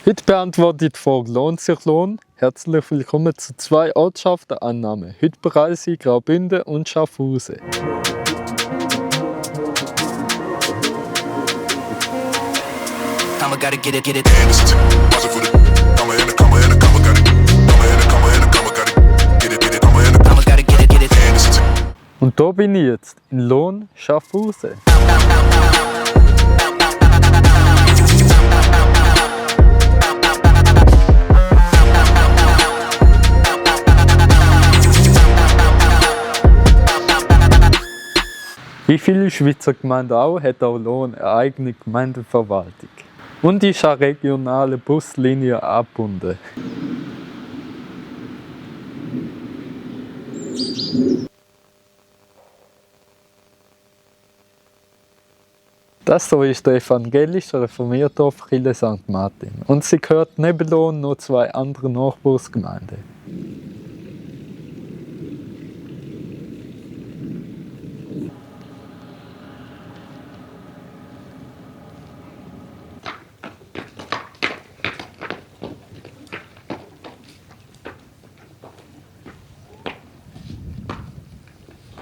Heute beantworte ich die Frage, lohnt sich Lohn? Herzlich willkommen zu 2 Ortschaften Annahme. Heute bereise ich Graubünden und Schaffhausen. Und da bin ich jetzt, in Lohn, Schaffhausen. Wie viele Schweizer Gemeinden auch, hat auch Lohn eine eigene Gemeindeverwaltung. Und ist an regionale Buslinien angebunden. Das hier ist der evangelische reformierte Dorfkirche St. Martin. Und sie gehört neben Lohn noch 2 andere Nachbargemeinden.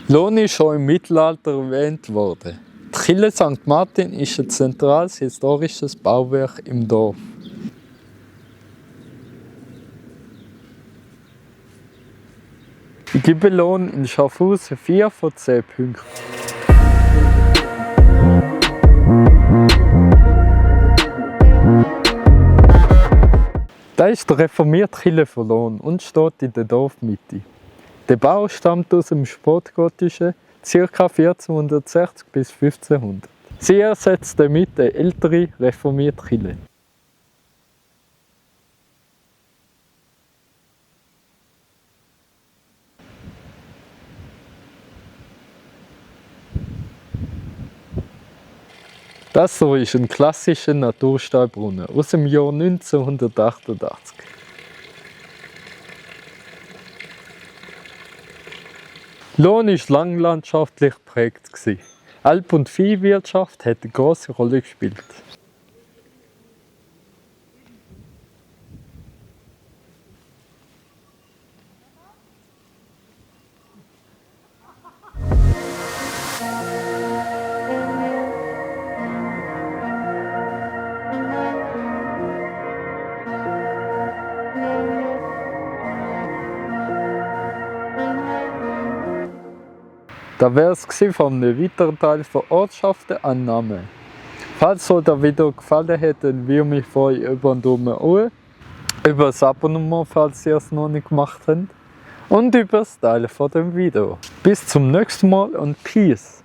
Lohn ist schon im Mittelalter erwähnt worden. Die Kirche St. Martin ist ein zentrales historisches Bauwerk im Dorf. Ich gebe Lohn in Schaffhausen 4 von 10 Punkten. Das ist die reformierte Kirche von Lohn und steht in der Dorfmitte. Der Bau stammt aus dem Spätgotischen, ca. 1460 bis 1500. Sie ersetzt damit eine ältere reformierte Kirche. Das hier ist ein klassischer Natursteinbrunnen aus dem Jahr 1988. Lohn war langlandschaftlich geprägt. Alp- und Viehwirtschaft hat eine grosse Rolle gespielt. Das wäre es von einem weiteren Teil von Ortschaften Annahme. Falls euch das Video gefallen hat, dann würde mich freuen über einen Daumen hoch, über das Abonnement, falls ihr es noch nicht gemacht habt, und über das Teilen von dem Video. Bis zum nächsten Mal und Peace!